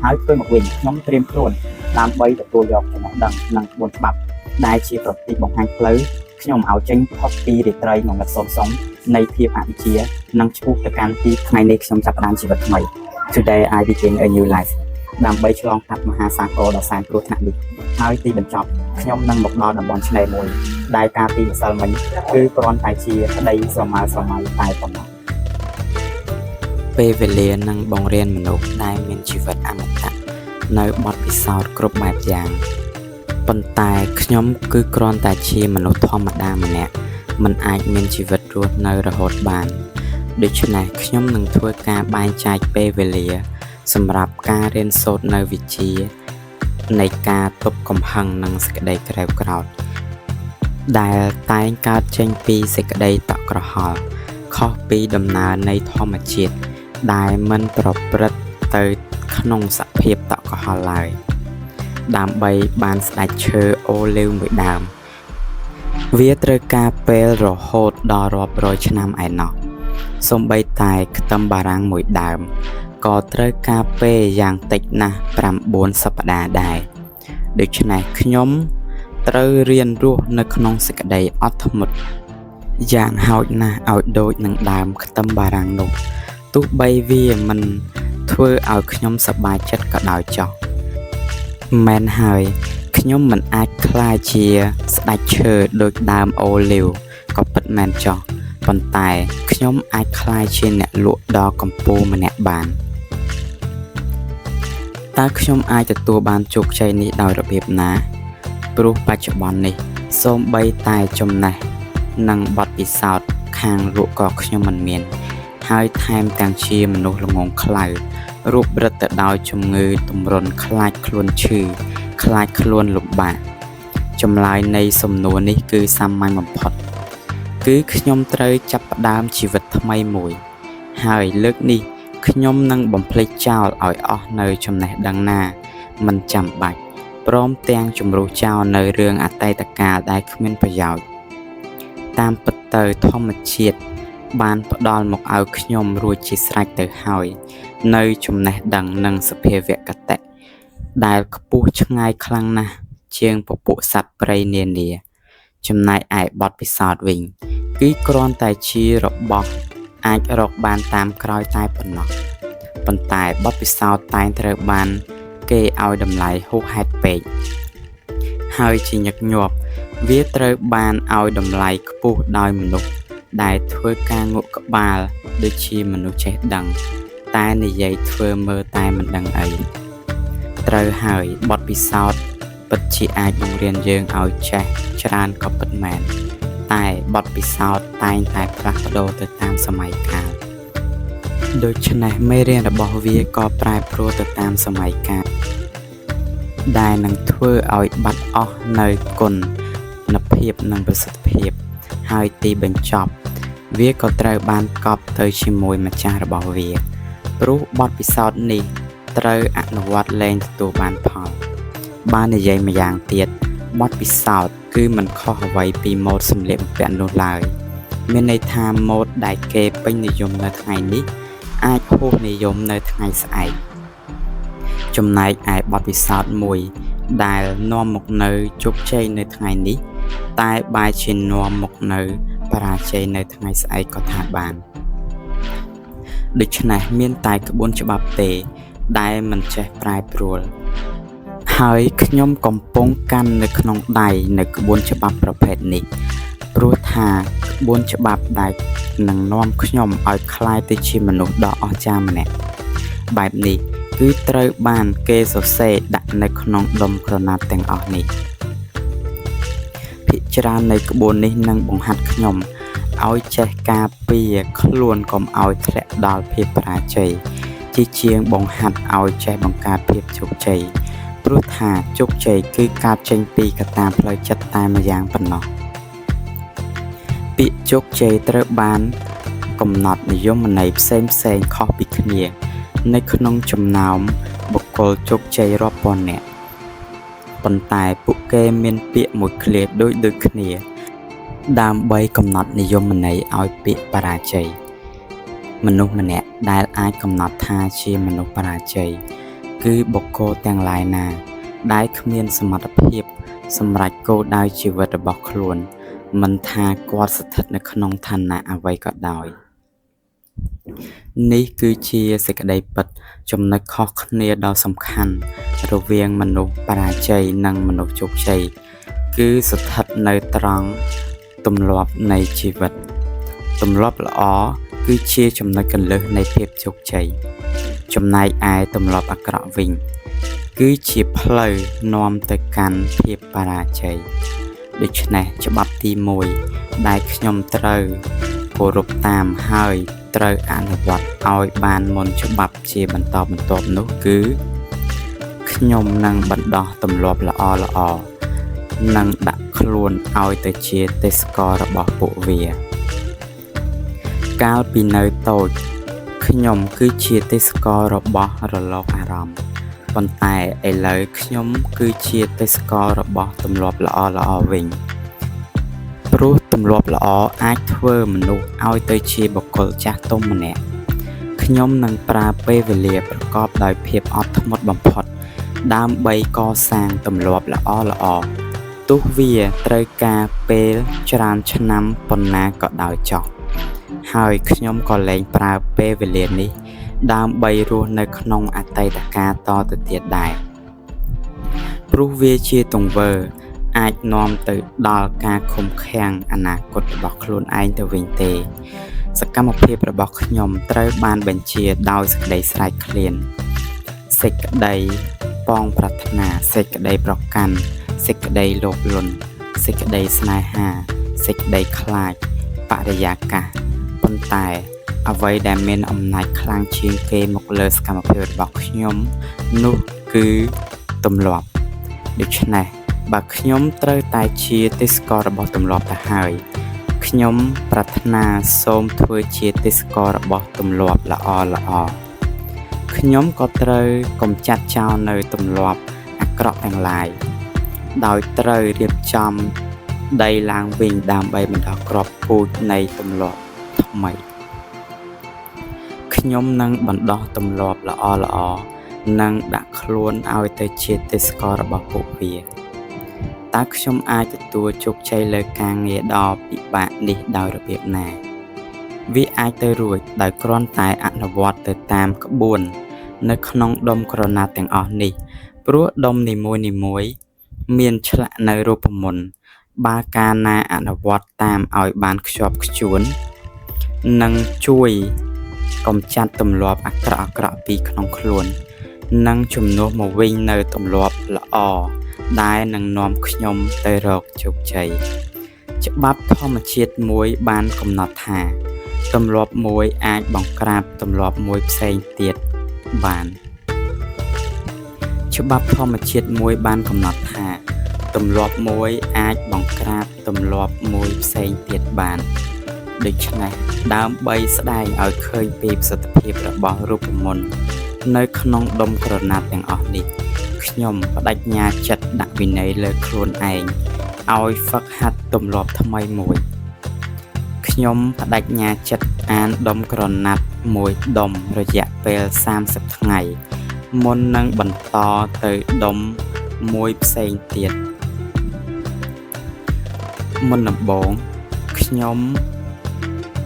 ហើយធ្វើមកវិញខ្ញុំត្រៀមខ្លួនដើម្បីទទួលយកចំណេះដឹងនិងក្បួនច្បាប់ដែលជាប្រតិបង្ហាញផ្លូវខ្ញុំឲ្យចេញផុតពីរាត្រីងងឹតសូន្យសុងនៃភាពអវិជ្ជានិងឆ្ពោះទៅកាន់ទីថ្ងៃនេះខ្ញុំចាប់ផ្ដើមជីវិតថ្មី Today I begin a new life ដើម្បីឆ្លងកាត់មហាសាគរដ៏សែនគ្រោះថ្នាក់នេះហើយទីបញ្ចប់ខ្ញុំនឹងមកដល់តំបន់ឆ្នេរមួយដែលកាលពីម្សិលមិញគឺគ្រាន់តែជាក្តីស្រមើស្រមៃតែប៉ុណ្ណោះ ពេលវេលានឹងបង្រៀនមនុស្សដែលមានជីវិតអមតៈនៅបទពិសោធន៍គ្រប់បែបយ៉ាងប៉ុន្តែខ្ញុំគឺគ្រាន់តែជាមនុស្សធម្មតាម្នាក់មិនអាចមានជីវិតរស់នៅរហូតបានដូច្នេះខ្ញុំនឹងធ្វើការបែងចែកពេលវេលា សម្រាប់ការរៀនសូត្រនៅវិជ្ជានៃការទប់កំហឹងនិងសេចក្តីក្រេវក្រោធដែលតែងកើតចេញពីសេចក្តីតក់ក្រហល់ខុសពីដំណើរនៃធម្មជាតិដែលមិនប្រព្រឹត្តទៅក្នុងសភាពតក់ក្រហល់ឡើយដើម្បីបានស្ដេចឈើអូលីវមួយដើម វាត្រូវការពេលរហូតដល់រាប់រយឆ្នាំឯណោះសូម្បីតែខ្ទឹមបារាំងមួយដើម ក៏ត្រូវការពេលយ៉ាងតិចណាស់9សប្តាហ៍ដែរដូច្នេះខ្ញុំត្រូវរៀនរស់នៅក្នុងសេចក្តីអត់ធ្មត់យ៉ាងហោចណាស់ឲ្យដូចនឹងដើមខ្ទឹមបារាំងនោះទោះបីវាមិនធ្វើឲ្យខ្ញុំសប្បាយចិត្តក៏ដោយចុះមែនហើយខ្ញុំមិនអាចក្លាយជាស្ដេចឈើដូចដើមអូលីវក៏ពិតមែនចុះប៉ុន្តែខ្ញុំអាចក្លាយជាអ្នកលក់ដ៏កំពូលម្នាក់បានតើខ្ញុំអាចទទួលបានជោគជ័យនេះដោយរបៀបណាព្រោះបច្ចុប្បន្ននេះសូម្បីតែចំណេះនិងបទពិសោធន៍ខាងលក់ក៏ខ្ញុំមិនមានហើយថែមទាំងជាមនុស្សល្ងង់ខ្លៅរូបរិតទៅដោយជំងឺទម្រន់ខ្លាចខ្លួនឈឺខ្លាចខ្លួនលំបាកចម្លើយនៃសំណួរនេះគឺសាមញ្ញបំផុតគឺខ្ញុំត្រូវចាប់ផ្ដើមជីវិតថ្មីមួយហើយលើកនេះខ្ញុំនឹងបំភ្លេចចោលឲ្យអស់នៅចំណេះដឹងណាមិនចាំបាច់ព្រមទាំងជម្រុះចោលនៅរឿងអតីតកាលដែលគ្មានប្រយោជន៍តាមពិតទៅធម្មជាតិបានផ្ដល់មកឲ្យខ្ញុំរួចជាស្រេចទៅហើយនៅចំណេះដឹងនិងសភាវគតិដែលខ្ពស់ឆ្ងាយខ្លាំងណាស់ជាងពពួកសត្វព្រៃនានាចំណែកឯបទពិសោធន៍វិញគឺគ្រាន់តែជារបស់អាចរកបានតាមក្រោយតែប៉ុណ្ណោះប៉ុន្តែបទពិសោធន៍តែងត្រូវបានគេឲ្យតម្លៃហួសហេតុពេកហើយជាញឹកញាប់វាត្រូវបានឲ្យតម្លៃខ្ពស់ដោយមនុស្សដែលធ្វើការងក់ក្បាលដូចជាមនុស្សចេះដឹងតែនិយាយធ្វើមើលតែមិនដឹងអីត្រូវហើយបទពិសោធន៍ពិតជាអាចបង្រៀនយើងឲ្យចេះច្រើនក៏ពិតមែនតែបទពិសោធន៍តែងតែផ្លាស់ប្ដូរទៅតាមសម័យកាលដូច្នេះមេរៀនរបស់វាក៏ប្រែប្រួលទៅតាមសម័យកាលដែលនឹងធ្វើឲ្យបាត់អស់នៅគុណភាពនិងប្រសិទ្ធភាពហើយទីបញ្ចប់វាក៏ត្រូវបានកប់ទៅជាមួយម្ចាស់របស់វាព្រោះបទពិសោធន៍នេះត្រូវអនុវត្តលែងទទួលបានផលបាននិយាយម្យ៉ាងទៀតបទពិសោធន៍គឺមិនខុសអ្វីពីម៉ូដសម្លៀកបំពាក់នោះឡើយមានន័យថាម៉ូដដែលគេពេញនិយមនៅថ្ងៃនេះអាចហួសនិយមនៅថ្ងៃស្អែកចំណែកឯបទពិសោធន៍មួយដែលនាំមកនូវជោគជ័យនៅថ្ងៃនេះតែបែរជានាំមកនូវបរាជ័យនៅថ្ងៃស្អែកក៏ថាបានដូច្នេះមានតែក្បួនច្បាប់ទេដែលមិនចេះប្រែប្រួលហើយខ្ញុំកំពុងកាន់នៅក្នុងដៃនៅក្បួនច្បាប់ប្រភេទនេះព្រោះថាក្បួនច្បាប់ដែលនឹងនាំខ្ញុំឲ្យក្លាយទៅជាមនុស្សដ៏អស្ចារ្យម្នាក់បែបនេះគឺត្រូវបានគេសរសេរដាក់នៅក្នុងដុំក្រណាត់ទាំងអស់នេះភាគច្រើននៃក្បួននេះនឹងបង្ហាត់ខ្ញុំឲ្យចេះការពារខ្លួនកុំឲ្យធ្លាក់ដល់ភាពបរាជ័យជាជាងបង្ហាត់ឲ្យចេះបង្កើតភាពជោគជ័យព្រោះថាជោគជ័យគឺកើតចេញពីកត្តាផ្លូវចិត្តតែម្យ៉ាងប៉ុណ្ណោះពាក្យជោគជ័យត្រូវបានកំណត់និយមន័យផ្សេងៗខុសពីគ្នានៅក្នុងចំណោមបុគ្គលជោគជ័យរាប់ពាន់នាក់ប៉ុន្តែពួកគេមានពាក្យមួយឃ្លាដូចៗគ្នាដើម្បីកំណត់និយមន័យឲ្យពាក្យបរាជ័យមនុស្សម្នាក់ដែលអាចកំណត់ថាជាមនុស្សបរាជ័យ គឺបុគ្គលទាំងឡាយណា ដែលគ្មានសមត្ថភាពសម្រេចគោលដៅជីវិតរបស់ខ្លួន មិនថាគាត់ស្ថិតនៅក្នុងឋានៈអ្វីក៏ដោយ នេះគឺជាសេចក្តីពិត ចំណុចខុសគ្នាដ៏សំខាន់រវាងមនុស្សបរាជ័យនិងមនុស្សជោគជ័យ គឺស្ថិតនៅត្រង់ទម្លាប់នៃជីវិត ទម្លាប់ល្អគឺជាចំណុចគន្លឹះនៃភាពជោគជ័យ ចំណែកឯទម្លាប់អាក្រក់វិញ គឺជាផ្លូវនាំទៅកាន់ភាពបរាជ័យ ដូច្នេះច្បាប់ទី1ដែលខ្ញុំត្រូវគោរពតាមហើយត្រូវអនុវត្តឲ្យបានមុនច្បាប់ជាបន្តបន្ទាប់នោះគឺខ្ញុំនឹងបណ្ដោះទម្លាប់ល្អៗនិងដាក់ខ្លួនឲ្យទៅជាទេសកលរបស់ពួកវា កាលពីនៅតូចខ្ញុំគឺជាទេសកលរបស់រលកអារម្មណ៍ ប៉ុន្តែឥឡូវខ្ញុំគឺជាទេសកលរបស់ទម្លាប់ល្អៗវិញ ព្រោះទម្លាប់ល្អអាចធ្វើមនុស្សឲ្យទៅជាបុគ្គលចាស់ទុំម្នាក់ ខ្ញុំនឹងប្រើពេលវេលាប្រកបដោយភាពអត់ធ្មត់បំផុតដើម្បីកសាងទម្លាប់ល្អៗ ទោះវាត្រូវការពេលច្រើនឆ្នាំប៉ុណ្ណាក៏ដោយចុះ ហើយខ្ញុំក៏លែងប្រើពេលវេលានេះដើម្បីរស់នៅក្នុងអតីតកាលតទៅទៀតដែរ ព្រោះវាជាទង្វើអាចនាំទៅដល់ការឃុំឃាំងអនាគតរបស់ខ្លួនឯងទៅវិញទេ សកម្មភាពរបស់ខ្ញុំត្រូវបានបញ្ជាដោយសេចក្តីស្រេកឃ្លាន សេចក្តីប៉ងប្រាថ្នា សេចក្តីប្រកាន់ សេចក្តីលោភលន់ សេចក្តីស្នេហា សេចក្តីខ្លាច បរិយាកាស ប៉ុន្តែអ្វីដែលមានអំណាចខ្លាំងជាងគេមកលើសកម្មភាពរបស់ខ្ញុំនោះគឺទម្លាប់ ដូច្នេះបើខ្ញុំត្រូវតែជាទេសកលរបស់ទម្លាប់ទៅហើយ ខ្ញុំប្រាថ្នាសូមធ្វើជាទេសកលរបស់ទម្លាប់ល្អៗ ខ្ញុំក៏ត្រូវកម្ចាត់ចោលនៅទម្លាប់អាក្រក់ទាំងឡាយ ដោយត្រូវរៀបចំដីឡើងវិញដើម្បីបណ្ដុះគ្រាប់ពូជនៃទម្លាប់ថ្មី ខ្ញុំនឹងបណ្ដុះទម្លាប់ល្អៗនិងដាក់ខ្លួនឲ្យទៅជាទេសកលរបស់ពួកវា តើខ្ញុំអាចទទួលជោគជ័យលើការងារដ៏ពិបាកនេះដោយរបៀបណា? វាអាចទៅរួចដោយគ្រាន់តែអនុវត្តទៅតាមក្បួននៅក្នុងដុំក្រណាត់ទាំងអស់នេះ ព្រោះដុំនីមួយៗមានឆ្លាក់នៅរូបមន្ត បើកាលណាអនុវត្តតាមឲ្យបានខ្ជាប់ខ្ជួន នឹងជួយកម្ចាត់ទម្លាប់អាក្រក់ៗពីក្នុងខ្លួន និងជំនួសមកវិញនូវទម្លាប់ល្អដែលនឹងនាំខ្ញុំទៅរកជោគជ័យ ច្បាប់ធម្មជាតិមួយបានកំណត់ថា ទម្លាប់មួយអាចបង្ក្រាបទម្លាប់មួយផ្សេងទៀតបាន ច្បាប់ធម្មជាតិមួយបានកំណត់ថា ទម្លាប់មួយអាចបង្ក្រាបទម្លាប់មួយផ្សេងទៀតបាន ដូច្នេះដើម្បីស្ដែងឲ្យឃើញពីប្រសិទ្ធភាពរបស់រូបមន្តនៅក្នុងដុំក្រណាត់ទាំងអស់នេះ ខ្ញុំប្តេជ្ញាចិត្តដាក់វិន័យលើខ្លួនឯងឲ្យហ្វឹកហាត់ទម្លាប់ថ្មីមួយ ខ្ញុំប្តេជ្ញាចិត្តអានដុំក្រណាត់មួយដុំរយៈពេល30ថ្ងៃ មុននឹងបន្តទៅដុំមួយផ្សេងទៀត មុនដំបូងខ្ញុំ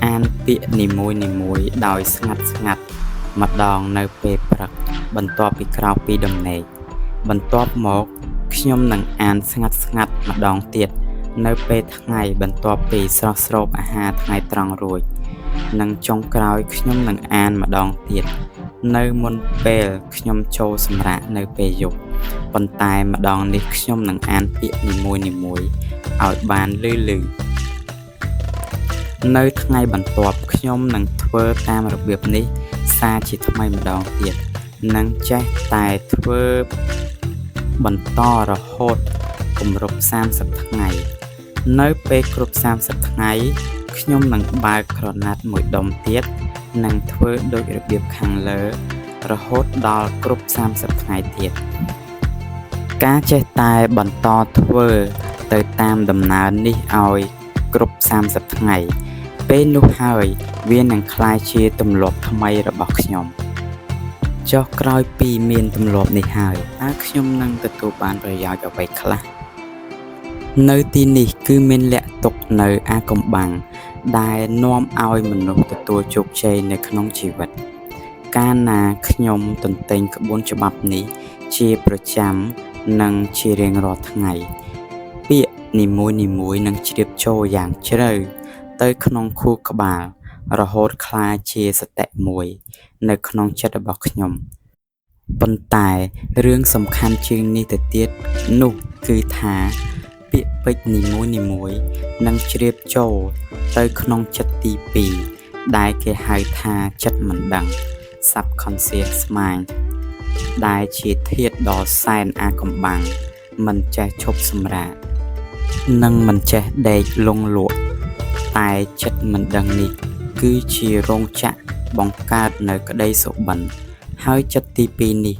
អានពាក្យនីមួយៗដោយស្ងាត់ៗម្ដងនៅពេលព្រឹកបន្ទាប់ពីក្រោកពីដំណេក បន្ទាប់មកខ្ញុំនឹងអានស្ងាត់ៗម្ដងទៀតនៅពេលថ្ងៃបន្ទាប់ពីស្រស់ស្រូបអាហារថ្ងៃត្រង់រួច និងចុងក្រោយខ្ញុំនឹងអានម្ដងទៀតនៅមុនពេលខ្ញុំចូលសម្រាកនៅពេលយប់ ប៉ុន្តែម្ដងនេះខ្ញុំនឹងអានពាក្យនីមួយៗឲ្យបានឮៗ នៅថ្ងៃបន្ទាប់ខ្ញុំនឹងធ្វើតាមរបៀបនេះសារជាថ្មីម្ដងទៀត និងចេះតែធ្វើបន្តរហូតគម្រប់30ថ្ងៃ នៅពេលគ្រប់30ថ្ងៃខ្ញុំនឹងបើកក្រណាត់មួយដុំទៀត និងធ្វើដូចរបៀបខាងលើរហូតដល់គ្រប់30ថ្ងៃទៀត ការចេះតែបន្តធ្វើទៅតាមដំណើរនេះឲ្យគ្រប់30ថ្ងៃ ពេលនោះហើយវានឹងក្លាយជាទម្លាប់ថ្មីរបស់ខ្ញុំ ចុះក្រោយពីមានទម្លាប់នេះហើយតើខ្ញុំនឹងទទួលបានប្រយោជន៍អ្វីខ្លះ នៅទីនេះគឺមានលាក់ទុកនៅអាកំបាំងដែលនាំឲ្យមនុស្សទទួលជោគជ័យនៅក្នុងជីវិត កាលណាខ្ញុំទន្ទិញក្បួនច្បាប់នេះជាប្រចាំនិងជារៀងរាល់ថ្ងៃ ពាក្យនីមួយៗនឹងជ្រាបចូលយ៉ាងជ្រៅទៅក្នុងខួរក្បាលរហូតក្លាយជាសតិមួយនៅក្នុងចិត្តរបស់ខ្ញុំ ប៉ុន្តែរឿងសំខាន់ជាងនេះទៅទៀតនោះគឺថាពាក្យពេចន៍នីមួយៗនឹងជ្រាបចូលទៅក្នុងចិត្តទីពីរដែលគេហៅថាចិត្តមិនដឹង Subconscious Mind ដែលជាធាតុដ៏សែនអាកំបាំងមិនចេះឈប់សម្រាកនិងមិនចេះដេកលង់លក់តែចិត្តមិនដឹងនេះគឺជារោងចក្របង្កើតនៅក្តីសុបិនហើយចិត្តទីពីរនេះ